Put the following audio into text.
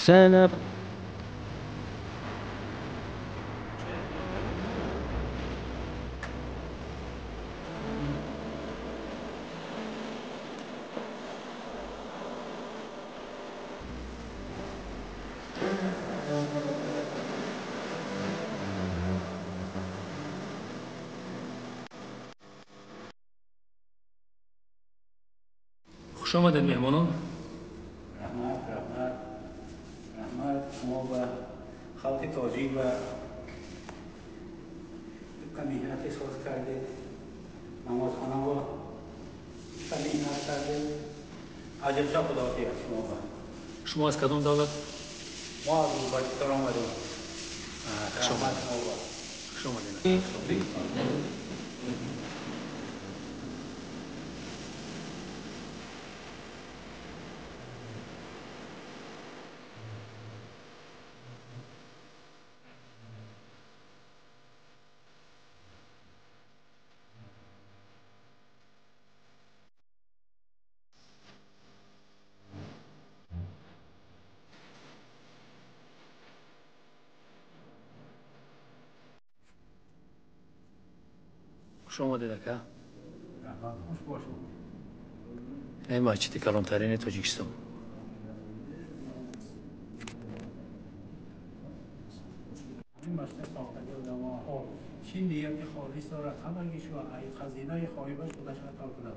Сана. Хуш омадед, меҳмонон. Раҳмат, раҳмат, раҳмат шумо ба халқи тоҷик ва меҳнате соз кардед, намозхонаро меҳнат кардед, аҷрша худо диҳад шумо ба. Шумо аз кадом давлат? Мо аз Ӯзбекистон омадем. Раҳмат шумо ба. Хуш омадед. Хуш омадед, ака. Раҳмат, хуш бошед. Ин масҷиди калонтарини Тоҷикистон. Ҳамин масҷид сохтагӣ уламоҳо чӣ нияти холис дорад, ҳамагишо хазинаи хоибаш худаш ато кунад.